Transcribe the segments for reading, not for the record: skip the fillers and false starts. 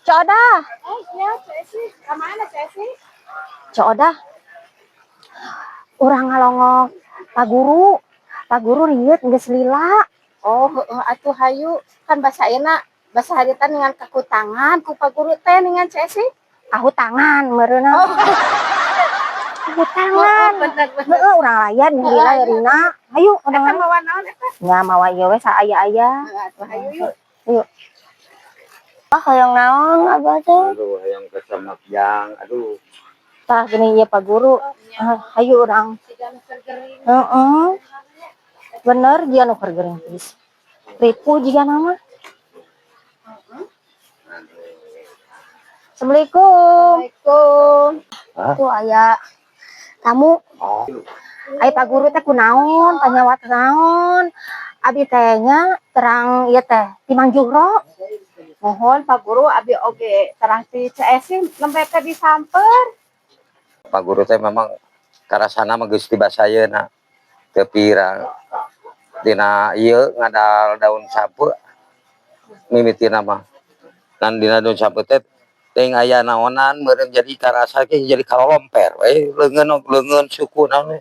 Ceu Odah. Oh iya, Ceu Esi. Kemana, Ceu Esi? Ceu Odah. Urang ngalongok Pak Guru. Pak Guru rieut geus lila. Oh, heeh atuh hayu. Kan basa enak. Basa harita dengan kakutangan ku Pak Guru teh dengan Ceu Esi. Kahutangan meureunna. Oh, Kahutangan. oh, bener bener. Heeh, urang layan lila Ayo. Rina. Hayu urang. Eta mawa naon eta? Nya mawa ieu we saaya-aya. Heeh, atuh hayu yuk. Yuk. Ah, hoyong naon abah teh? Aduh, hayang kesemek jang. Aduh. Tah gini ieu Pak Guru. Ah, hayu urang. Siga nu keur gering. Heeh. Bener dia nu keur gering geus. Ripuh jiga nama. Assalamualaikum. Assalamualaikum. Tuh aya tamu. Oh. Ai Pak Guru teh kunaon, panyawat naon? Abi teh nya terang ieu teh ti Mang Juhro. Mohon Pak Guru, abi oge terang ti Ceu Esi nembe teh disamper. Pak Guru teh memang karasana mah geus dibasayeuna. Teu pira. Dina ieu ngadal daun sapu mimitina mah. Nan dina daun sapu teh teuing aya naonan meureun jadi karasa ge jadi kalolomper we leungeun leungeun suku naon we.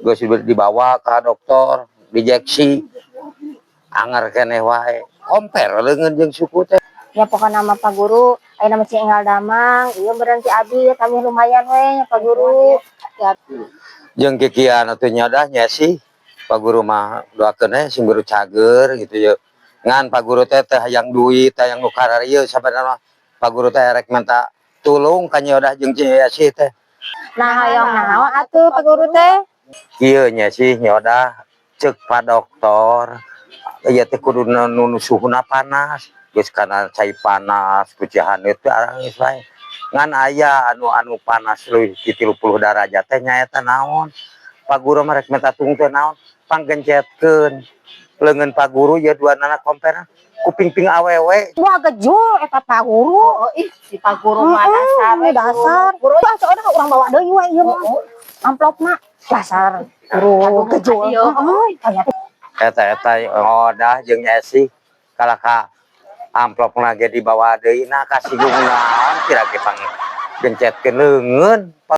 Geus dibawa ka dokter, diinjeksi. Anger keneh wae. Komper leungeun jeung suku teh. Ya pokokna mah Pak Guru, ayeuna mah cing enggal damang, ieu berhenti abi kami lumayan we nya Pak Guru. Jeung kikian atuh nya dah nya sih. Pak Guru mah doakeun we sing buru cager gitu ye. Ngan Pak Guru teh teh hayang duit, hayang nu kararieu sabenerna mah. Pak Guru teh rek minta tulung ka Nyi Odah jeung Ceu Esi teh. Nah, hoyong naon atuh Pak Guru teh? Kieu nya sih Nyi Odah, ceuk Pak Dokter ieu teh kudu nu suhuna panas. Geus kana cai panas, ku haneut teh arangis wae. Ngan aya anu anu panas leuwih ti 30 derajat teh nyaeta naon? Pak Guru mah rek minta tulung teh naon? Panggencetkeun leungeun Pak Guru ieu duanana komperna ku pingping awewe. Wah, gejul eta Pak Guru. Oh, ih si Pak Guru mah dasar we, Dasar. Guru. Wah, Ceu Odah urang bawa deui we ieu mah. Amplopna dasar guru gejul. Iya. Heeh, aya Eta eta Odah jeung Esi kalah ka amplopna ge dibawa deui, nah kasinggung naon kira ge pang gencetkeun leungeun.